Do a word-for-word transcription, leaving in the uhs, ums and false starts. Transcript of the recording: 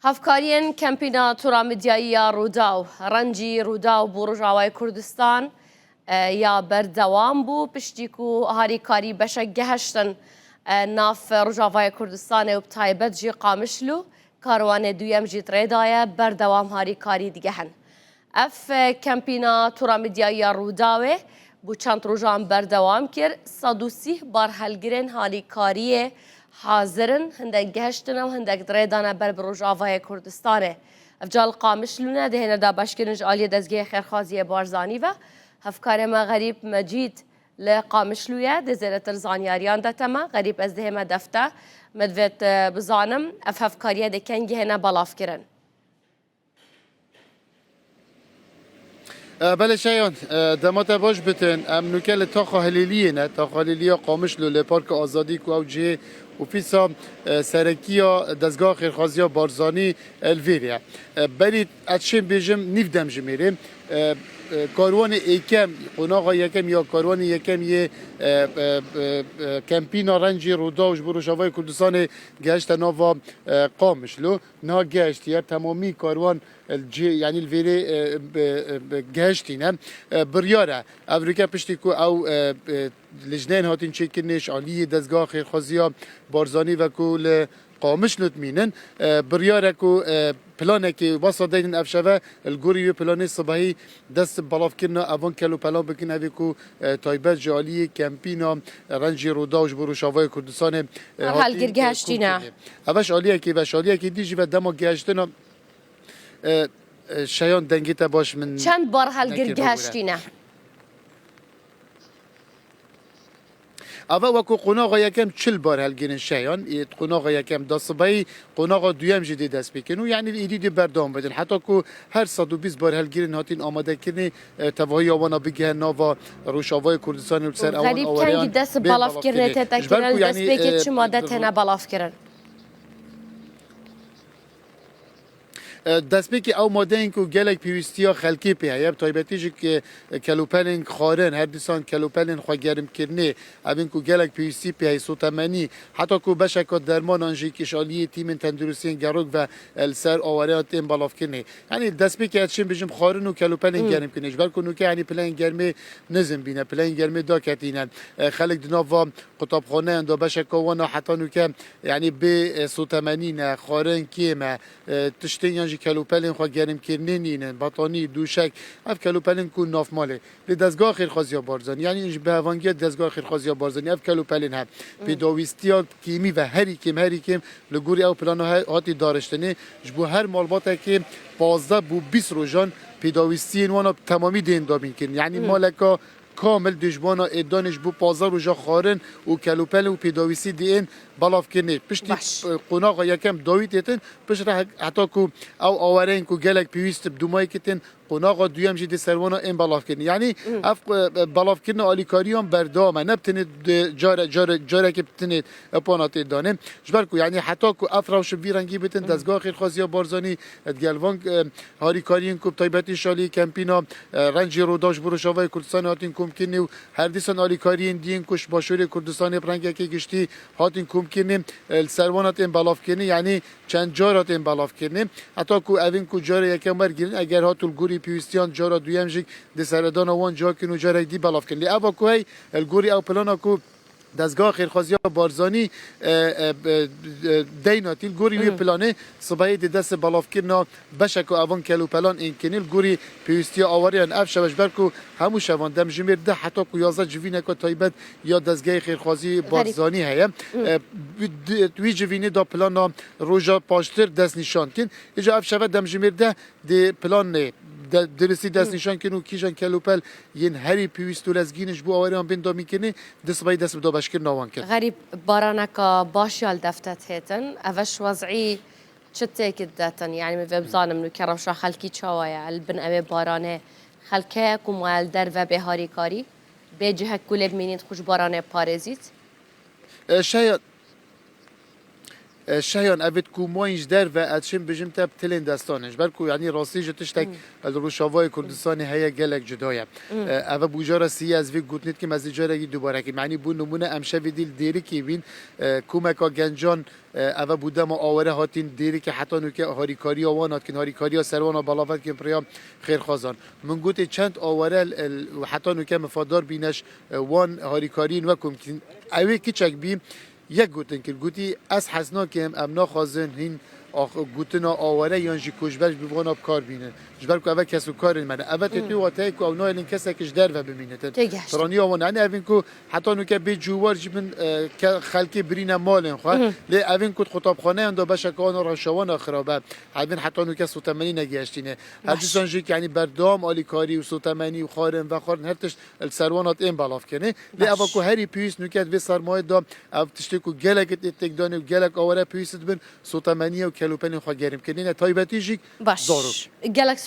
Hevkariyên Kempîna Tura Midyayî ya Rûdaw, Rencî Rûdaw bû Rojavayê Kurdistan, e, ya berdewam bû, piştî ku harîkarî beşek gehiştin, e, nav Rojavayê Kurdistanê û bi taybet jî Qamişlo, karwanê duyem jî di rê de ye, berdewam harîkarî digehin. Ev, e, kempîna Tura Midyayî ya Rûdawê bû çend rojan berdewam kir. Sed û sîh barhelgirên halîkariyê hazir in, hindek gehiştine û hindek di rê de ne ber bi Rojavayê Kurdistanê. Ev ca li Qamişlo ne, dihêne dabeşkirin ji aliyê Dezgehê Xêrxwaziyê Barzanî ve. Hevkarê me Xerîb Mecîd li Qamişlo ye, dê zêdetir zanyariyan dete me. Xerîb, ez dihême defte, me divêt, e, bizanim, ev hevkariye dê kengî hêne belavkirin. E, belê Şeyan, e, dema te baş bitin, em nûke li Taxa Hilêliyê ne, Taxa Hilêliya Qamişlo li Parka Azadî ku ew cihê ofîsa, e, serekî ya Dezgeha Xêrxwaziya Barzanî, e, li vêrê ye. E, berî ez çêm bêjim nîv demjimêrê, e, e, karwanê êkem, qonaxa yekem ya karwanê yekem yê, e, e, e, e, kempîna Rencî Rûdaw ji bo Rojavayê Kurdistanê gehişte nava, e, Qamişlo. Niha gehiştiye, temamî karwan, e, cê, yanî li vêrê, e, bi, e, bi gehiştîne. E, biryar e. Ev rûke piştî ku ew, e, e, lijneyên hatin çêkirinê ji aliyê Dezgeha Xêrxwaziya Barzanî ve ku li Qamişlo dimînin, e, biryar e ku, e, planekê wesa deynin ev şeve, li gorî wê planê sibehî dest bi belavkirina evan kelopelan bikin, evê ku, e, taybet ji aliyê kempîna Rencî Rûdaw ji bo Rojavayê Kurdistanê, e, Ev hatin, helgir e, gehiştîne. Kom kirinê. Ev ji aliyekê ve, ji aliyekê dî jî ve dema gehiştina, e, e, Şeyan dengê te baş min Çend bar helgir nekir bigure. Gehiştîne? Ava weko qonaxa yekem çil bar helgirin Şeyan, e, qonaxa yekem da sibeyî, qonaxa duyem jî dê dest pê kirin û yanî êdî dê berdewam bidin. Heta ku her sed û bîst bar helgirin hatin amadekirinê, e, tevahiya wana bigihe nava Rojavayê Kurdistanê û li ser ewan Xerîb, awareyan kengî dest bên belavkirinê belavkirinê. Tête Ji ber kirin, ku, yanî, destpêkê e, çi made têne belavkirin? E, destpêkê ew madeyên ku gelek pêwîstiya xelkê pê heye, bi taybetî jî ke-, kelopelên xwarin, her dîsan kelopelên xwegerimkirinê, evên ku gelek pêwîstî pê heye, sotemenî, heta ku beşeka dermanan jî kişaliyê tîmên tenduristiyên gerok ve, e, li ser awareya tên belavkirinê. Yanî destpêkê ez çim bijim xwarin û kelopelên Hmm. gerimkirinê. Ji ber ku nûke yanî pileyên germê nizim bîne, pileyên germê daketîne. E, xelk di nava qutabxaneyan de beşeka wana heta nûke, yanî bê, e, sotemenî ne, xwarin kêm e, e, tiştên yan jî kelopelên xwe gerimkirinê nînin, betanî, dûşek, ev kelopelên ku nav malê. Lê Dezgeha Xêrxwaziya Barzanî, yanî ji bi hevangiya Dezgeha Xêrxwaziya Barzanî, ev kelopelên he. Hmm. Pêdawîstiya kêmî ve herî kêm, herî kêm li gorî ew plana he-, hatî dariştinê, ji bo her malbatekê pazdeh bo bîst rojan pêdawîstiyên wana bi temamî dên dabîn kirin. Yanî Hmm. maleka kamil dê ji bona êdanê ji bo pazdeh roja xwarin û kelopel û pêdawîstî dê ên belavkirinê. Piştî, Baş. e, qonaxa yekem dawî têtin, piştre he-, heta ku ew awareyên ku gelek pêwîst bi dûmayê kitin, qonaxa duyem jî dê serwana ên belavkirinê. Yanî Hmm. ev, e, e, belavkirina alîkariyan berdewam e. Ne bi tenê di care, care, carekê bi tenê, e, pana tê danê. Ji ber ku, yanî heta ku ev rewş bi vî rengî bitin, Hmm. Dezgeha Xêrxwaziya Barzanî, e, digel van, e, harîkariyên ku bi taybetî şalî kempîna, e, Rencî Rûdaw ji bo Rojavayê Kurdistanê hatin komkirinê û her dîsan alîkariyên diyên ku ji Başûrê Kurdistanê bi rengekê giştî hatin komkirinê, e, li ser wana tên belavkirinê, yanî çend cara tên belavkirinê. Heta ku evên ku cara yekem wergirin, eger hat û li gorî pêwîstiyan cara duyem jî dê seredana wan ciya kin û carek dî belavkirin. Lê eva ku hey, li gorî ew plana ku Dezgeha Xêrxwaziya Barzanî, e, e, e, e, deyna tî li gorî wê Hmm. planê sibehê dê dest belavkirina beşeka evan kelopelan ên kirinê li gorî pêwîstiya awareyan ev şeve ji ber ku hemû şevan demjimêr deh heta ku yazdeh civîneka taybet ya Dezgehê Xêrxwazî Xerîb. Barzanî heye. Hmm. E, bi-, di-, wî civînê da plana roja paştir destnîşan kin. Îca ev şeve demjimêr deh dê planê de-, diristî Hmm. destnîşan kin û kîjan kelopel yên herî pêwîst û lezgîn in ji bo awareyan bên damîkirinê, di sibeyî dest bi dabeşkirina wan kir. Xerîb, baraneka baş ya li def te têtin. Ev ji wezî çi têk didetin? Yanî min vê bizanim nûke rewşa xelkî çawa ye? Li bin evê baranê xelk heye ku maye li derve bê harîkarî, bê cihek ku lê bimînît xwe ji baranê parêzît? E, şeya-, E, Şehyan, evê ku mayîn ji derve, ez çim bijim te bi tilên destan in. Ji ber ku, yanî, rastî ji tiştek li Rojavayê Kurdistanê heye, gelek cuda ye. E, ev e bûjara sî ye, ez vê gotinê dikim, ez ê carekî dubare kim. Yanî, bo nimûne, em şevê dî li Dêrikê bîn, e, komeka gencan, e, ev e bo dema aware hatîn Dêrikê, heta nûke harîkariya wan dikin, harîkariya ser wan a belav dikin bi rêya xêrxwazan. Min gotê çend aware l-, l-, heta nûke mifadar bîne ji, e, wan harîkariyên we ku em dikin. Ew ê kiçek bî, yek gotin kir, gotî, ez hez nakim, em naxwazin hîn ax-, gotina aware yan jî koçber ji bo vana bi kar bînin. Ji ber ku ev e kes û karên me ne. Ev e tê tu wateyê ku ew nahêlin kesek ji derve bimînitin. Têgihiştin. Piraniya wan, yanî evên ku heta nûke bê cûwar jî bin, e, ke-, xelkê birîne malên xwe. Lê evên ku di qutabxaneyan de beşeke wan a rewşa wan a xirab e. Evên heta nûke sotemenî negihiştîne. Her Baş. Dîsan jî, yanî, berdewam alîkarî û sotemenî û xwarin, vexwarin, her tişt li ser wan hat ên belav kirinê. Lê Baş. Eva ku herî pêwîst nûke di vê sermayê de, ev tiştê ku gelek tê têkdanê û gelek aware pêwîst dibin, sotemeniye û kelûpelên xwe germkirinê ne, taybetî jî Baş. Zarok. Gelek